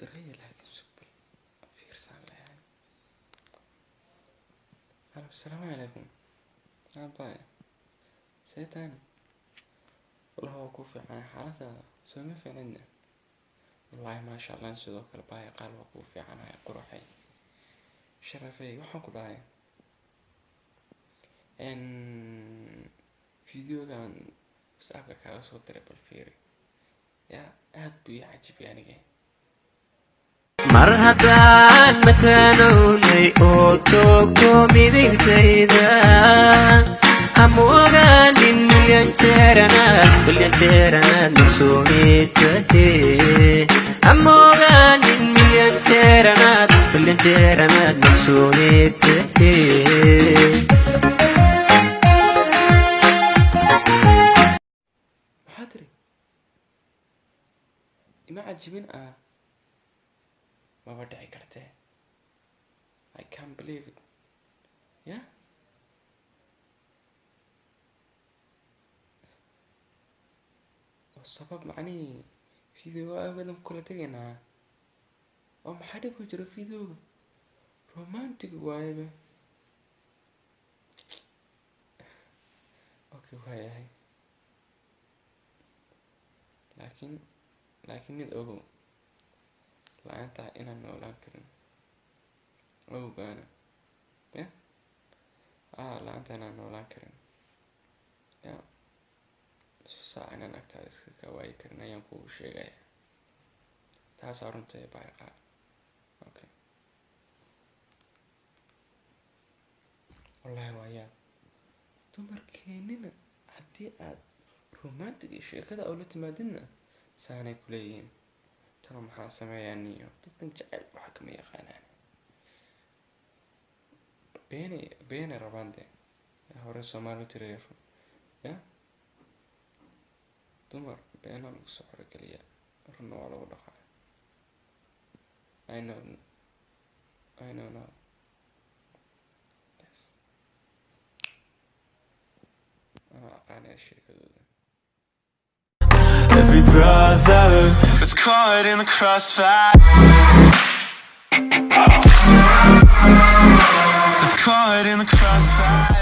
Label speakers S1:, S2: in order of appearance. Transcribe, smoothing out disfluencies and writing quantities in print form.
S1: Gareeya, laakiin subal fiirsaan leeyahay. Halo, asalaamu calaykum aabbaye, see taani? Wallahi waa ku fiican, xaaladaada soo ma fiicnidna? Wallaahi maasha Allah, sidoo kale baaya qaal, waa kuu fiicanahay, quruxay, sharafay. Waxaan ku dhahay videogan WhatsAppka kaaga soo diray, bal fiiri ya, aad buu ii cajibiyay aniga.
S2: Mar haddaan mataanownay oo toogto midigtayda, hama ogaanin milyan jeeranaad, milyan jeeranaad maqsuumid tahe. Hama ogaanin milyan jeeranaad, milyan jeeranaad maqsuumid tahe.
S1: Maxaa tiri? Ima cajibin ah? Maba dhici kartee, I can't believe it. Yeah, oo sabab macnihii videoga awgeedan ku kala tegaynaa? Oo maxaa dhib ku jira videoga? Romantic waayeba. Okay, waayahay, laakiin mid ogow, la-aantaa inaan noolaan karin ogaana ya, la-aanta inaan noolaan karin ya, saac inaan agtaada iska ka waayi karin ayaan kugu sheegaya. Taasaa runta ee baayaqa. Okay, wallahi waa yaab dumarkeenina, haddii aad romantic iyo sheekada ula timaadidna saanay kuleeyihiin. Tano maxaa sameeyaa niyo? Dadkan jecel waxa kama yaqaanaan, beenay beenay rabaan dee. Hore Soomaali tiri ya, dumar beena lagu soo xorogeliyaa, runna waa lagu dhaqaa. I know, I know now. Yes, anaa aqaanaya sheekadooda.
S3: Every brother that's caught in the crossfire. That's caught in the crossfire.